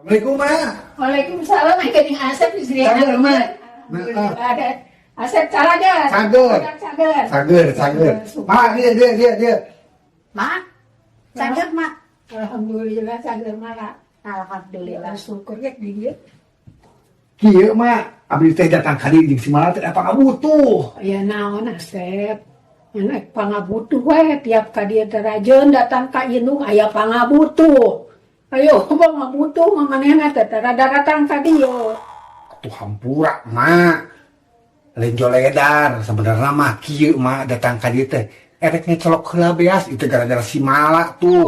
Assalamualaikum, Ma. Waalaikumsalam, geuning Asep istri. Cager, Ma. Ada Asep calaga. Cager. Cager. Cager, cager. Ma, dia dia dia dia. Mak, cager, Mak. Alhamdulillah cager malah. Alhamdulillah. Syukur ya di dieu. Kieu, Ma, abdi teh datang ka dieu jeung si Mala teh apa ngabutuh. Ya naon, Asep? Anak pangabutuh we tiap ka dieu teh rajeun datang ka indung aya pangabutuh. Ayo pangabutuh mah manehna teh tara datang ka dieu. Tuh hampura, Ma. Lain joledar, sebenarnya mah kieu, Ma, datang ka dieu teh erek ngecolok heula beas itu gara-gara si Mala tuh.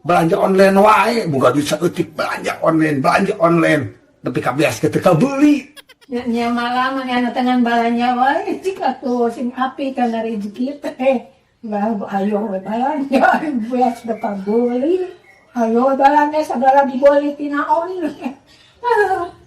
Belanja online wae, boga duit saeutik belanja online, belanja online. Tapi ka beas teu kabeli. Nya nya malah manehna teh ngan balanja wae cik atuh sing api kana rezeki teh. Bah, ayo we balanja beas teu kabeli. Ayo balanja sagala dibeli tina online.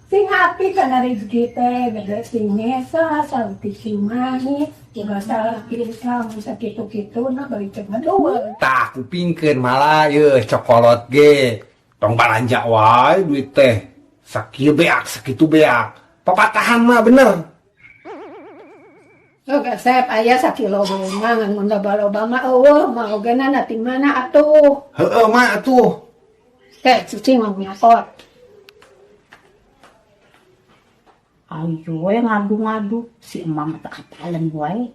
Sing api kana rezeki teh gede sing ngesa saeutik sing manis juga salah kita bisa kitu-kitu na bari teh ngadueun. Tah kupingkeun malah ye cokolot ge. Tong balanja wae duit teh. Sakieu beak, sakitu beak. Papatahan mah bener. Oh, Asep aya sakilo mah ngan mun loba-loba mah eueuh mah ogena na ti mana atuh. Heeh, Ma, atuh. Teh cuci mah nyakot. Ayo we ngadu-ngadu si emak mah teu apaleun wae.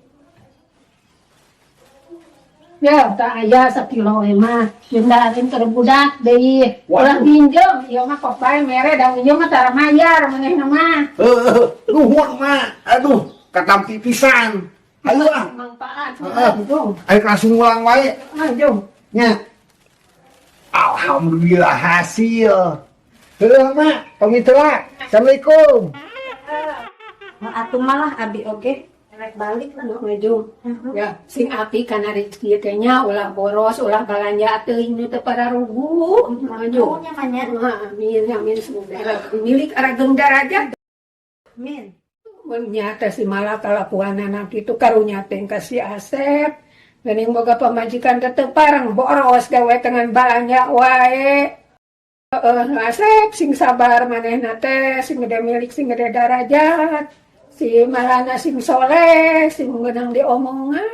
Ya, tak aya sakilo we mah. Jeung dahareun keur budak deui. Ulah minjem, ieu mah kok bae mere da minjem mah tara mayar manehna mah. Heeh, nuhun, Ma. Aduh, katampi pisan. Ayo ah. Manfaat. Heeh. Ayo langsung ulang wae. Ayo. Nya. Alhamdulillah hasil. Heeh, Ma, pamit heula. Assalamualaikum. Atuh malah abi oge rek balik lah. Maju. Ya, sing api kana rezeki teh nya ulah boros, ulah balanja teuing nu teu pararugu. Maju. Nya mah nya. Amin, amin semoga milik arageng darajat. Amin. Mun nyata si malah kalakuanana kitu karunya teh ka si Asep. Geuning boga pamajikan teh teu pareng boros gawe dengan balanja wae. Heeh, Asep sing sabar manehna teh sing gede milik sing gede darajat. Si malana sing soleh, sing meunang diomongan.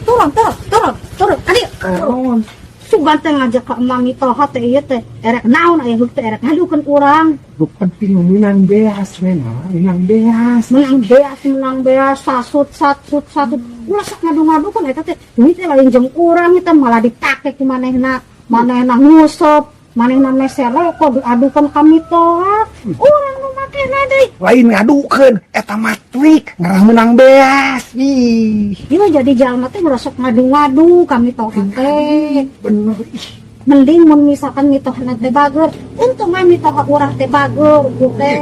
Turun, turun, turun, turun. Adik, Turun. Sugan teh ngajak ka Emang Mitoha teh ieu teh erek naon aya heuh teh erek ngadukeun urang. Lu penting menang beas we, Ma. Menang beas. Menang beas, menang beas, sasut, sasut, sasut. Ulah sok ngadu-ngadukeun eta teh duit teh lain jeung urang eta malah dipake ku manehna. Manehna ngusop, manehna meser rokok diadukeun ka Mitoha. Urang nu makena deui. Lain ngadukeun, eta mah trik ngarah menang beas. Ih. Ieu jadi jalma teh ngerosok ngadu-ngadu ka Mitoha teh. Bener ih. Mending mun misalkan Mitohana teh bager, untung mah Mitoha urang teh bager ieu teh.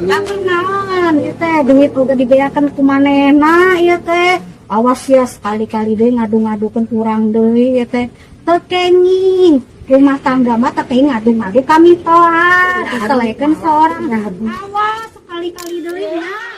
Bager naon ieu teh duit udah dibeakeun ku manehna ieu teh. Awas ya sekali-kali deui ngadu-ngadukeun urang deui ieu teh. Teu kenging rumah tangga mah teu kenging ngadu-ngadu ka Mitoha, diselekeun seorang. Awas sekali-kali deui nya.